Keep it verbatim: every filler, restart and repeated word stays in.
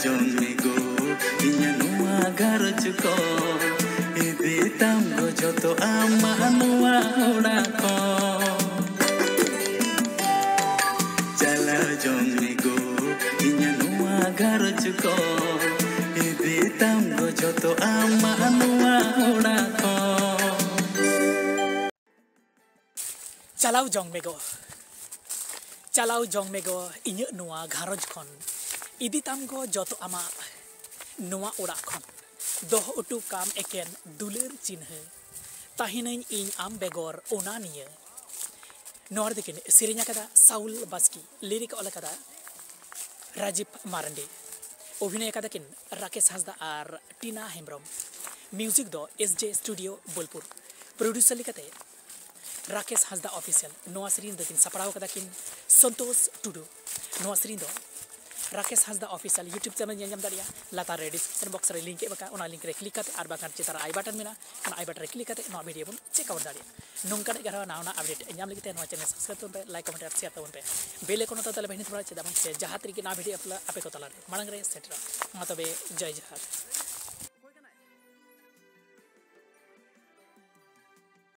ᱡᱚᱝ ᱢᱮ ᱜᱚ ᱤᱧᱟᱹᱜ ᱱᱚᱣᱟ ᱜᱷᱟᱨᱚᱸᱡᱽ ᱠᱚ, ᱤᱫᱤ ᱛᱟᱢ ᱜᱚ ᱡᱚᱛᱚ ᱟᱢᱟᱜ ᱱᱚᱣᱟ ᱚᱲᱟᱜ ᱠᱚ᱾ ᱪᱟᱞᱟᱣ ᱡᱚᱝ ᱢᱮ ᱜᱚ ᱤᱧᱟᱹᱜ ᱱᱚᱣᱟ ᱜᱷᱟᱨᱚᱸᱡᱽ ᱠᱚ, ᱤᱫᱤ ᱛᱟᱢ ᱜᱚ ᱡᱚᱛᱚ ᱟᱢᱟᱜ ᱱᱚᱣᱟ ᱚᱲᱟᱜ ᱠᱚ᱾ ᱪᱟᱞᱟᱣ ᱡᱚᱝ ᱢᱮ ᱜᱚ, ᱪᱟᱞᱟᱣ ᱡᱚᱝ ᱢᱮ ᱜᱚ ᱤᱧᱟᱹᱜ ᱱᱚᱣᱟ ᱜᱷᱟᱨᱚᱸᱡᱽ ᱠᱷᱚᱱ, ᱤᱫᱤ ᱛᱟᱢ ᱜᱚ ᱡᱚᱛᱚ ᱟᱢᱟᱜ ᱱᱚᱣᱟ ᱚᱲᱟᱜ ᱠᱷᱚᱱ, ᱫᱚᱦᱚ ᱦᱚᱴᱚ ᱠᱟᱢ ᱮᱠᱮᱱ ᱫᱩᱞᱟᱹᱲ ᱪᱤᱱᱦᱟᱹ, ᱛᱟᱦᱮᱱᱟᱹᱧ ᱤᱧ ᱟᱢ ᱵᱮᱜᱚᱨ ᱚᱱᱟ ᱱᱤᱭᱟᱹ᱾ ᱱᱚᱣᱟ ᱨᱮᱫᱚ ᱠᱤᱱ ᱥᱮᱨᱮᱧ ᱟᱠᱟᱫᱟ ᱥᱟᱣᱩᱞ ᱵᱟᱥᱠᱮ, ᱞᱤᱨᱤᱠ ᱚᱞ ᱟᱠᱟᱫᱟ ᱨᱟᱡᱤᱵ ᱢᱟᱨᱟᱱᱰᱤ, ᱚᱵᱷᱤᱱᱚᱭ ᱟᱠᱟᱫᱟ ᱠᱤᱱ ᱨᱟᱠᱮᱥ ᱦᱟᱸᱥᱫᱟ ᱟᱨ ᱴᱤᱱᱟ ᱦᱮᱢᱵᱨᱚᱢ, ᱢᱤᱣᱡᱤᱠ ᱫᱚ ᱮᱥ ᱡᱮ ᱥᱴᱩᱰᱤᱭᱳ ᱵᱳᱞᱯᱩᱨ, ᱯᱨᱚᱰᱭᱩᱥᱟᱨ ᱞᱮᱠᱟᱛᱮ ᱨᱟᱠᱮᱥ ᱦᱟᱸᱥᱫᱟ ᱚᱯᱷᱤᱥᱤᱭᱟᱞ᱾ ᱱᱚᱣᱟ ᱥᱮᱨᱮᱧ ᱫᱚ ᱠᱤᱱ ᱥᱟᱯᱲᱟᱣ ᱟᱠᱟᱫᱟ ᱠᱤᱱ ᱥᱚᱱᱛᱳᱥ ᱴᱩᱰᱩ᱾ ᱱᱚᱣᱟ ᱥᱮᱨᱮᱧ ᱫᱚ ᱨᱟᱠᱮᱥ ᱦᱟᱸᱥᱫᱟ ᱚᱯᱷᱤᱥᱤᱭᱟᱞ YouTube ᱪᱮᱱᱮᱞ ᱧᱮᱞ ᱧᱟᱢ ᱫᱟᱲᱮᱭᱟᱜᱼᱟ᱾ ᱞᱟᱛᱟᱨ ᱨᱮ ᱰᱤᱥᱠᱨᱤᱯᱥᱚᱱ ᱵᱚᱠᱥ ᱨᱮ ᱞᱤᱝᱠ ᱮᱢ ᱟᱠᱟᱫᱼᱟ, ᱚᱱᱟ ᱞᱤᱝᱠ ᱨᱮ ᱠᱞᱤᱠ ᱠᱟᱛᱮ ᱟᱨ ᱵᱟᱝᱠᱷᱟᱱ ᱪᱮᱛᱟᱱ ᱨᱮ ᱟᱭ ᱵᱟᱴᱚᱱ ᱢᱮᱱᱟᱜᱼᱟ, ᱚᱱᱟ ᱟᱭ ᱵᱟᱴᱚᱱ ᱨᱮ ᱠᱞᱤᱠ ᱠᱟᱛᱮ ᱱᱚᱣᱟ ᱵᱷᱤᱰᱤᱭᱳ ᱵᱚᱱ ᱪᱮᱠ ᱟᱣᱩᱴ ᱫᱟᱲᱮᱭᱟᱜᱼᱟ᱾ ᱱᱚᱝᱠᱟᱱᱟᱜ ᱜᱮ ᱟᱨᱦᱚᱸ ᱱᱟᱣᱟ ᱱᱟᱣᱟ ᱟᱯᱰᱮᱴ ᱧᱟᱢ ᱞᱟᱹᱜᱤᱫ ᱛᱮ ᱱᱚᱣᱟ ᱪᱮᱱᱮᱞ ᱥᱟᱵᱥᱠᱨᱟᱭᱤᱵ ᱛᱟᱵᱚᱱ ᱯᱮ, ᱞᱟᱭᱤᱠ, ᱠᱚᱢᱮᱱᱴ ᱟᱨ ᱥᱮᱭᱟᱨ ᱛᱟᱵᱚᱱ ᱯᱮ᱾ ᱵᱮᱞ ᱟᱭᱠᱚᱱ ᱦᱚᱸ ᱛᱟᱞᱮ ᱵᱟᱹᱧ ᱛᱷᱟᱢᱟᱣᱟ, ᱪᱮᱫᱟᱜ ᱵᱟᱝ ᱥᱮ ᱡᱟᱦᱟᱸ ᱛᱤᱨᱮᱜᱮ ᱱᱟᱣᱟ ᱵᱷᱤᱰᱤᱭᱳ ᱟᱯᱞᱳᱰ ᱟᱯᱮ ᱠᱚ ᱛᱟᱞᱟᱨᱮ ᱢᱟᱲᱟᱝ ᱨᱮ ᱥᱮᱴᱮᱨᱚᱜᱼᱟ᱾ ᱢᱟ ᱛᱚᱵᱮ ᱡᱚᱭ ᱡᱚᱦᱟᱨ᱾